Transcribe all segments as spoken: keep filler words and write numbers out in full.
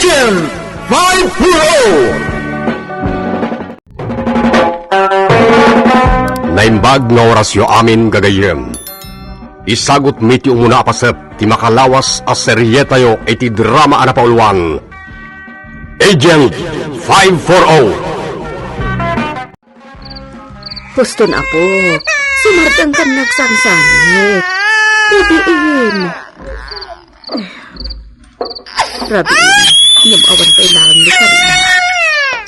Agent five four oh! Naimbag nga orasyo amin, gagayyem. Isagutmi ti umuna a paset ti makalawas a serietayo iti drama a napauluan, Agent five four oh. Huston, Apo. Sumardengkan nga agsangsangit. Rabiin. Rabiin. Ngem awan pay laeng ni Karina.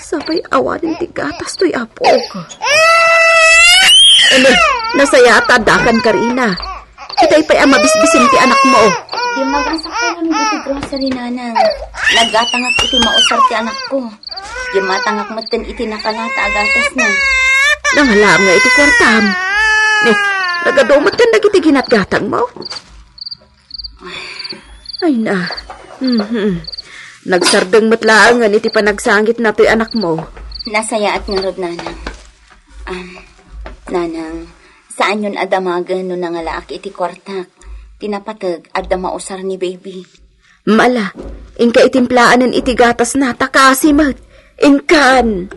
Sapay awanen ti gatas toy apok. Ano, nasayaat ta addakan, Karina. Itay pay a mabisbisin ti anakmo. Dimmagasakto laeng iti grocery, Nanang. Naggatangak iti mausar ti anakko. Dimmatangak metten iti nakalata a gatasna. Nangalaam nga iti kuartam. Ne, nagadu met ken dagiti ginatgatangmo. Ay na. Mhm. Nagsardeng met laengen iti panagsangitna toy anakmo. Nasayaat ngarud, Nanang. Ah, Nanang, saanyon a damagen no nangalaak iti kuartak. Ti napateg, adda mausar ni baby. Mala, inka itimplaanen iti gatasna, ta kasi met. Inkan!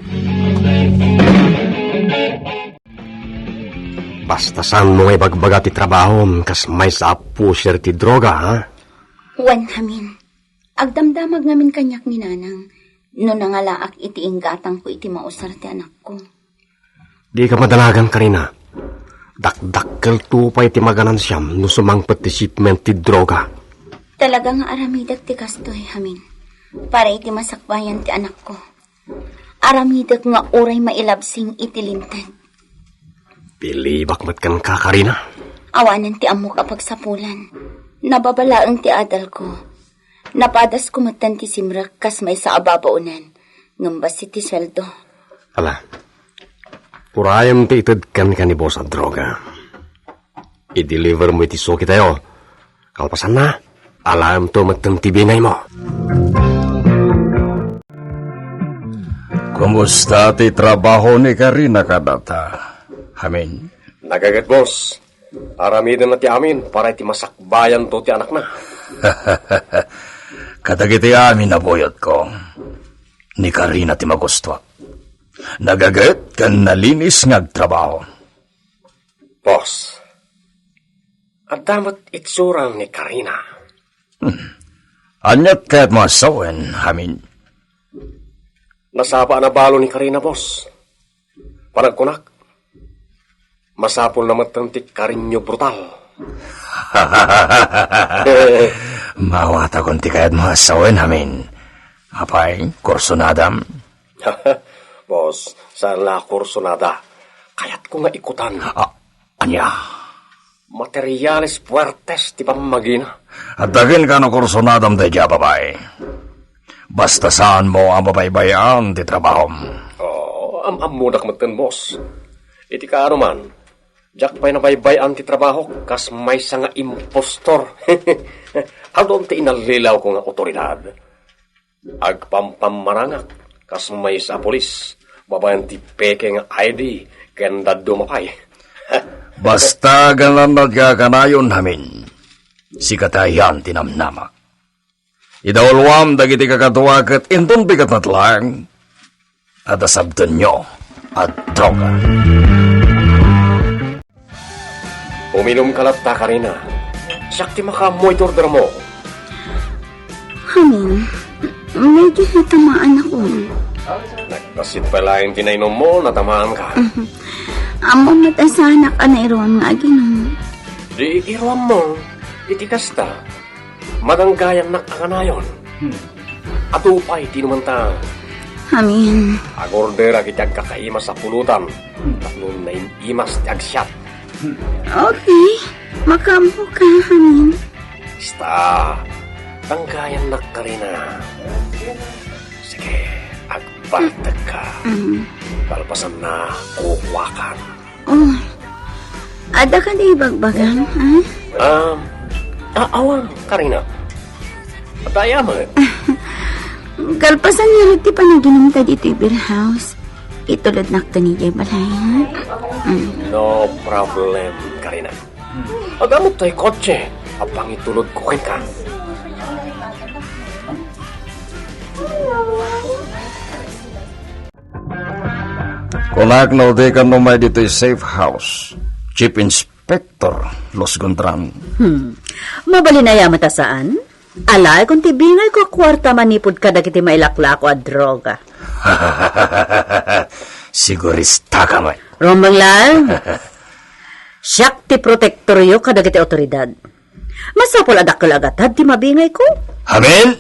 Basta saanmo nga ibagbaga ti trabahom kas maysa a pusher ti droga, ha? Wen, Hamin. Agdamdamag ngamin kaniak ni Nanang no nangalaak iti inggatangko iti mausar ti anakko. Dika madanagan, Karina. Dakdakkelto pay ti maganansiam no sumangpet ti shipment ti droga. Talaga nga aramidek ti kastoy, Hamin. Para iti masakbayan ti anakko. Aramidek nga uray mailabsing iti linteg. Pilibak met kenka, Karina. Awanen ti ammok a pagsapulan. Nababa laeng ti adalko. Napadasko metten ti simrek kas maysa a babaonen, ngem bassit ti sueldo. Ala, urayem ti ited kenka ni boss a droga. I-deliver mo iti sukitayo. Kalpasanna, alaemto metten ti bingaymo. Kumusta ti trabaho ni Karina kadata, Hamin? Nagaget, boss. Aramidenna ti amin para iti masakbayanto ti anakna. Kadagiti amin a buyotko, ni Karina ti magustuak. Nagaget ken nalinis nga agtrabaho. Boss, adda met itsurang ni Karina. Hmm. Aniat kayatmo a sawen, Hamin? Nasapa a nabalo ni Karina, boss. Panagkunak, masapulna metten ti karinyo brutal. Maawatakon ti kayatmo a sawen, Hamin. Apay, kursunadam? Boss, saan la a kursunada. Kayatko nga ikutan. Ah, ania? Materiales fuertes ti pammagina. Adda kenka no kursunadam daydiay a babai. Basta saanmo a mabaybay-an ti trabahom. Oh, am-ammodak metten, boss. Iti kaano man, diak pay nabaybay-an ti trabahok kas maysa nga impostor. Adun ti inallilawko nga otoridad. Agpampammarangak kas maysa a pulis, babaen ti peke nga I D ken dadduma pay. Basta agannad ti kakanayon, Hamin. Sika ti ayan ti namnamak. Idauluam dagiti kakaduak ket inton bigat met laeng, adda sabdenyo a droga. Uminumka latta, Karina. Siak ti makaammo iti ordermo. Hamin, medyo natamaan ako. Nagbassit pay laeng ti nainummo, natamaanka. Ammom met a saanak a nairuam nga aginom. Di iruammo, iti kasta, madanggayannak a kanayon. Hmm. Adu pay ti inumanta. Amin. Agorderak iti agkakaimas a pulutan. Hmm. Tapno naim-imas ti agsiat. Hmm. Okay. Makaammoka, amin. Basta, danggayannak, Karina. Sige, agbaltekka. Mm. Kalpasanna, kukuakan. Oh. Adda kadi ibagbagam, ha? Um, a-, awan, Karina. Adda aya met. Kalpasan ngarud ti panaginumta ditoy beer house, itulodnak to idiay balay, ha? Mm. No problem, Karina. Adda met tay kotse a pangitulodko kenka. Kunak no dikan umay ditoy safe house, Chief Inspector Los Gondran. Hmm. Mabalin aya met a saan? Alaekon ti bingayko a kuarta manipud kadagiti mailaklako a droga. Siguristaka met. Rumbeng laeng. Siak ti protektoryo kadagiti awtoridad. Masapul a dakkel a gatad ti mabingayko. Amin?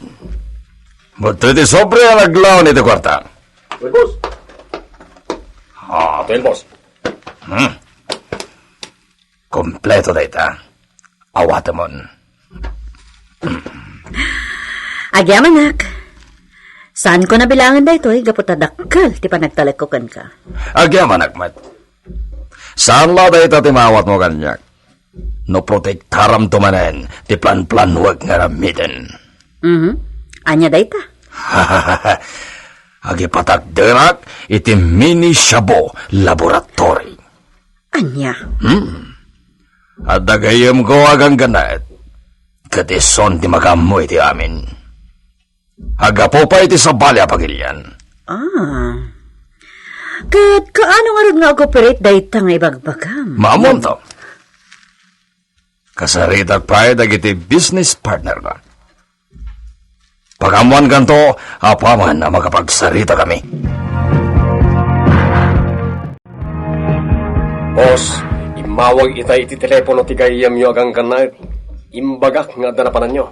Madtoy ti sobre a naglaon iti kuarta. Uy, boss. Ah. Ito yun, boss. Hmm. Kompleto dayta. Awatemon. Agyamanak. Saanko nabilangan daytoy gapu ta dakkel ti panagtalekko kenka. Agyamanak met. Saan la dayta ti maawatmo kaniak? No protektaramto manen ti planplanuek nga aramiden. Mhm. Ania dayta? Agipatakderak iti Mini Shabu Laboratory. Ania? Hmm. Adda gayyemko a ganggannaet. Ket isun ti makaammo iti amin. Aggapu pay iti sabali a pagilian. Ah. Ket kaano ngarud nga ag-operate dayta nga ibagbagam? Maamonto. Kasaritak pay dagiti business partner ko. Pakaammoankanto apaman a makapagsaritakami. Boss, immawag itay iti telepono ti gayyemyo a ganggannaet. Imbagak nga adda napananyo.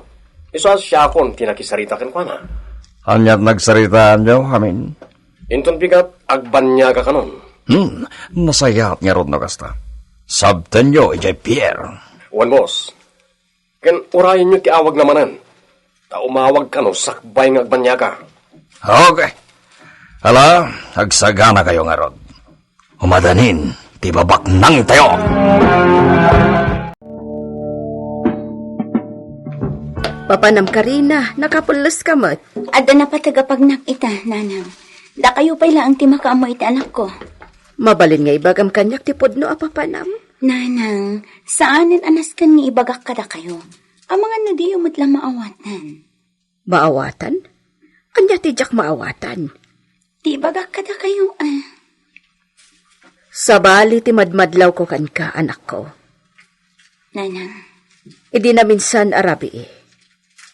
Isu a siakon ti nakisarita kenkuana. Aniat nagsaritaanyo, amin? Inton bigat, agbanniagakanon. Hmm, nasayaat ngarud no kasta. Sabtenyo idiay pier. Wen, boss. Ken urayenyo ti awagna manen. Ta umawagkano sakbay nga agbanniaga. Okay. Ala, agsaganakayo ngarud. Umadanin ti babaknangtayo. Papanam, Karina, nakapulleska met. Adda napateg a pagnak ita, nanang. Dakayo pay laeng ti makaammo iti anakko. Mabalin nga ibagam kaniak ti pudno a papanam? Nanang, saanen a nasken nga ibagak kadakayo. Amangan no diyo met la maawatan. Maawatan? Ania ti diak maawatan? Ti ibagak kadakayo, ah. Sabali ti madmadlawko kenka, anakko. Nanang. Idi naminsan a rabii,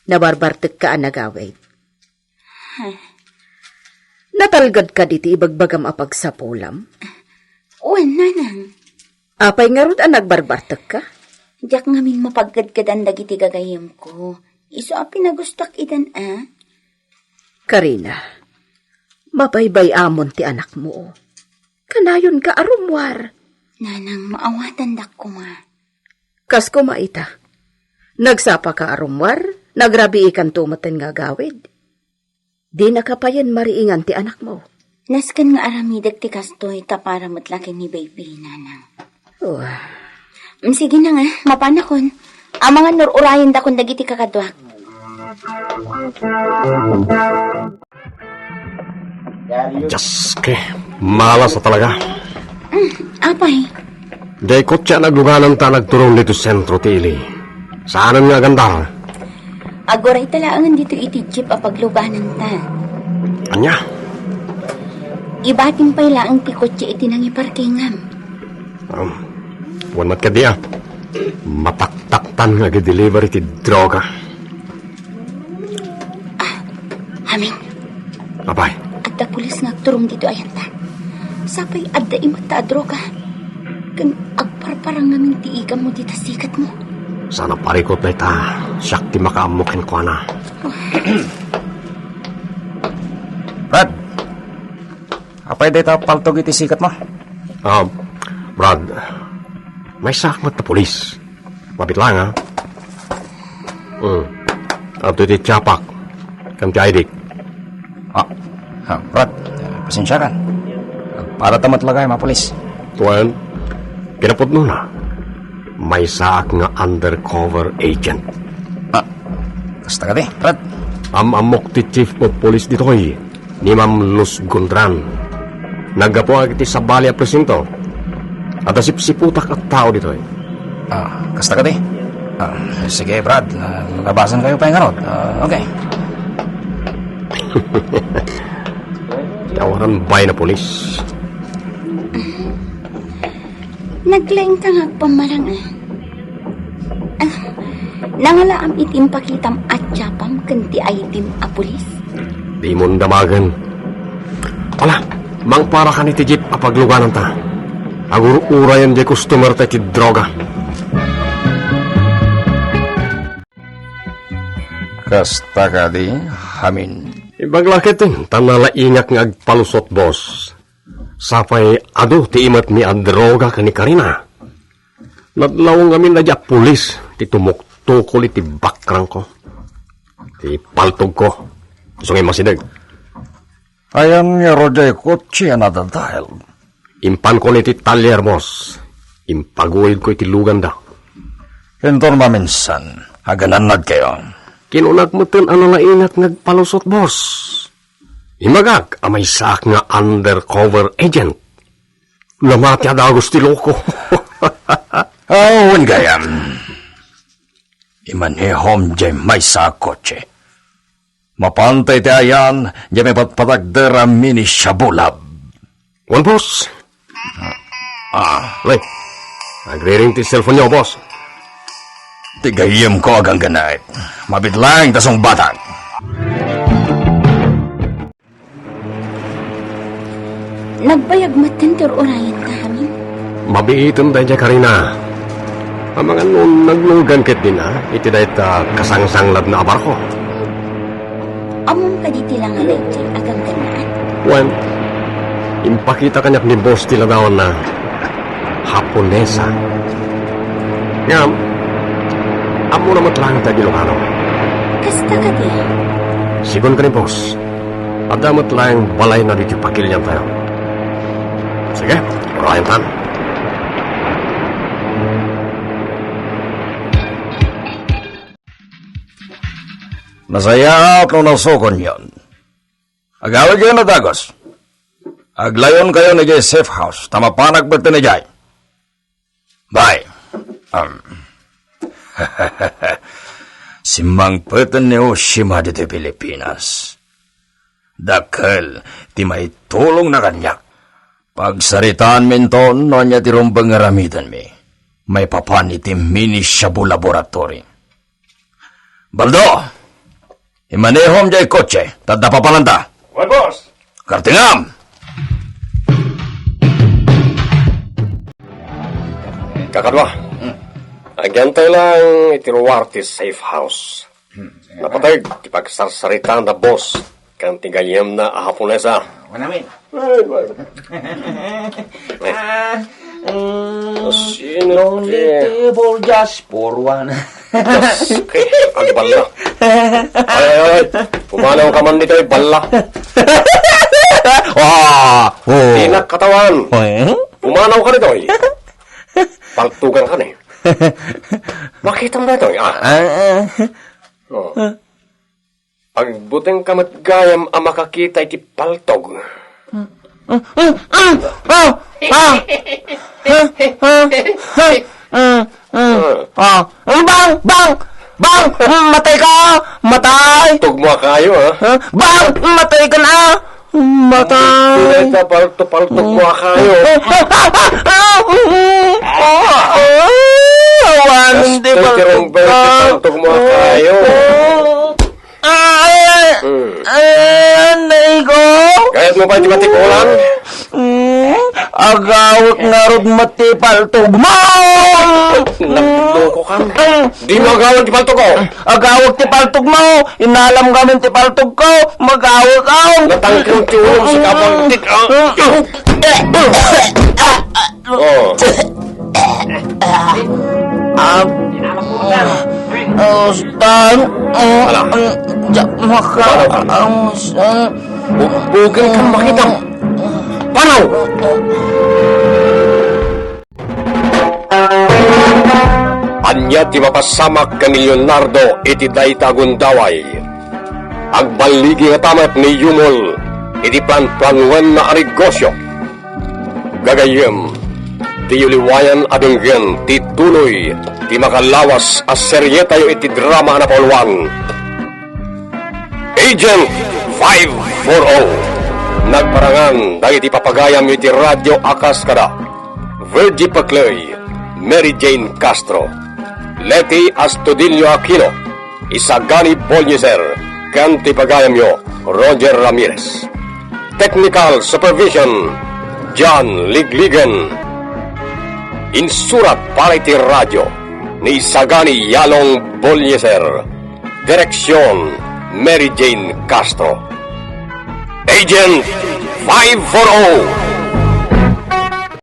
nabarbartekka a nagawid. Huh? Natalged kadi ti ibagbagam a pagsapulam? Wen, nanang. Apay ngarud a nagbarbartekka? Diak ngamin mapaggadgadan dagiti gagayyemko. Isu a pinagustak idan a. Karina, mabaybay-amon ti anakmo. Kanayonka a rummuar. Nanang, maawatandak koma. Kas koma ita. Nagsapaka a rummuar, nagrabiikanto metten nga agawid. Dinaka payen mariingan ti anakmo. Nasken nga aramidek ti kastoy ta para met la ken ni baby, nanang. Oh. Mm, sige na nga, mapanakon. Amangan no ur-urayendakon dagiti kakaduak. Dios ko, malas a talaga. Mm, apay? Diay kotse a nagluganan ta nagturong ditoy sentro ti ili. Saanen nga agandar? Aguray ta laengen ditoy iti jeep a pagluganan ta. Ania? Ibatim pay laeng ti kotse iti nangiparkingam. Um, wen met kadi a. Mataktaktan nga agi-deliver iti droga. Ah, amin. Apay? Adda pulis nga agturong ditoy ayanta. Sapay adda imatta a droga. Ken agparparang ngamin ti igammo dita siketmo. Saan a parikut dayta, siak ti makaammo kenkuana. Brad, apay dayta paltog iti siketmo? Ah, Brad, maysaak met ta pulis. Mabit laeng, ha? Hmm. Adtoy ti tiapak ken ti I D. Ah, ah, Brad, eh, pasensiakan. Agparata met la kami mapulis. Wen, kinapudnona, maysaak nga undercover agent. Ah, kasta kadi, Brad? Am-ammok ti chief of police ditoy. Ni Ma'am Luz Gondran. Naggapuak iti sabali a presinto. Adda sipsiputak a tao ditoy. Ah, kasta kadi? Ah, sige, Brad. Ah, labasan kayo pa yung ano. Ah, okay. Tawaran bay na pulis. Naglaingka nga agpammarang, eh. Ah, nangalaam iti impakitam a tiyapam ken ti aydim a pulis? Dimon damagen. Ala, mangparakan iti jeep a paglugananta. Agur-urayen diay customer ta iti droga. Kasta kadi, amin. Imbag la ketdin, ta nalaingak nga agpalusot, boss. Sapay adu ti imetmi a droga ken ni Karina. Nadlaw ngamin daydi a pulis ti tumuktukol iti bakrangko. Ti paltogko. Isu nga immasideg. Ayan ngarud diay kotse a nadadael? Impanko iti talyer, boss. Impaguyodko iti luganda. Inton maminsan, aganannadkayo. Kinunak metten a nalaingak nga agpalusot, boss. Imbagak a maysaak nga undercover agent. Namati a dagus ti loko. Aw, wen gayam. Imanehom diay maysa a kotse. Mapanta iti ayan, diay maipatpatagder a mini Shabu Lab. Wen, boss. Ah. Lay, nagriring ti cellphone-yo, boss. Ti gayyemko a gangganay. Mabiit laeng ta sungbatak. Nagbayag metten ti ur-urayenta amin. Mabiiten daydiay, Karina. Amangan no naglugan ketdin a iti dayta kasangsanglabna a barko. Ammom kadi ti langa daydiay a gangganaan? Wen, impakita kaniak ni boss ti ladawanna. Haponesa. Ngem, ammona met laeng ti Ilocano. Kasta kadi? Sigun ken ni boss, adda met laeng balayna ditoy pakiliantayo. Sige, urayentan. Nasayaat no nasukonyon. Agawidkayon a dagus. Aglayonkayon idiay safe house, ta mapanak metten idiay. Bay. Um. Simmangpeten ni Oshima ditoy Pilipinas. Dakkel ti maitulongna kaniak. Pagsaritaanminton no ania ti rumbeng nga aramidenmi maipapan iti mini Shabu Laboratory. Baldo! Imanehom diay kotse, ta adda papananta. Wen, boss. Kartengam! Kakadua, agyantay lang iti ruar ti safe house. Napateg ti pagsarsaritaanda, boss, ken ti gayyemna a Haponesa. Manami. Ay, ay. Ah, mm, Sino lonely ka? Table just for one. Just, okay, agballa. Ay, ay, ay. Pumanaw ka man ditoy, balla. Ah, oh. Dinak katawan. Oh, eh? Pumanaw ka ditoy. Paltugan ka ni. Makitam ditoy, ah. Ah, ah. Oh. Agbutengka met gayam a makakita iti paltog. Ah, bang! Bang! Bang! Matay ka! Matay! Tugmo a kayo, ha? Ah, bang! Matay ka na! Matay! Palto, palto, palto mo a kayo. Awan, di Gasto ti palto rumbeng ti ka. Palto mo a kayo. Ay! Hmm. Ay, anay ko! Gayat mo pa di matikulan? Hmm, agawek ngarud met ti paltog mo! Nagloko ka. Hmm. Di mo agawek ti paltog ko. Agawek ti paltog mo! Inalam gamin ti paltog ko! Magawek ka! Natangkang ti ulo sa kapal. Tit-, ah. Oh. Ah, ah, Stan, ah, Ala. Ah, diak maka-, Panaw ka. Ah, Stan. Bu-, bugin kang makita. Panaw! Ania ti mapasamak ken ni Leonardo iti dayta a gundaway? Agballigi ngata met ni Yumol iti planplanuenna a negosio. Gagayyem, diyo liwayan a denggen ti tuloy ti makalawas a serietayo iti drama a napauluan, Agent five four oh. Nagparangan dagiti papagayam iti radio a kas kada Virgie Paclay, Mary Jane Castro, Leti Astudillo Aquino, Isagani Bolieser, ken ti pagayamyo, Roger Ramirez. Technical Supervision, John Ligligan. Insurat para iti radyo ni Isagani Yalong Bolieser. Direksyon, Mary Jane Castro. Agent five four oh.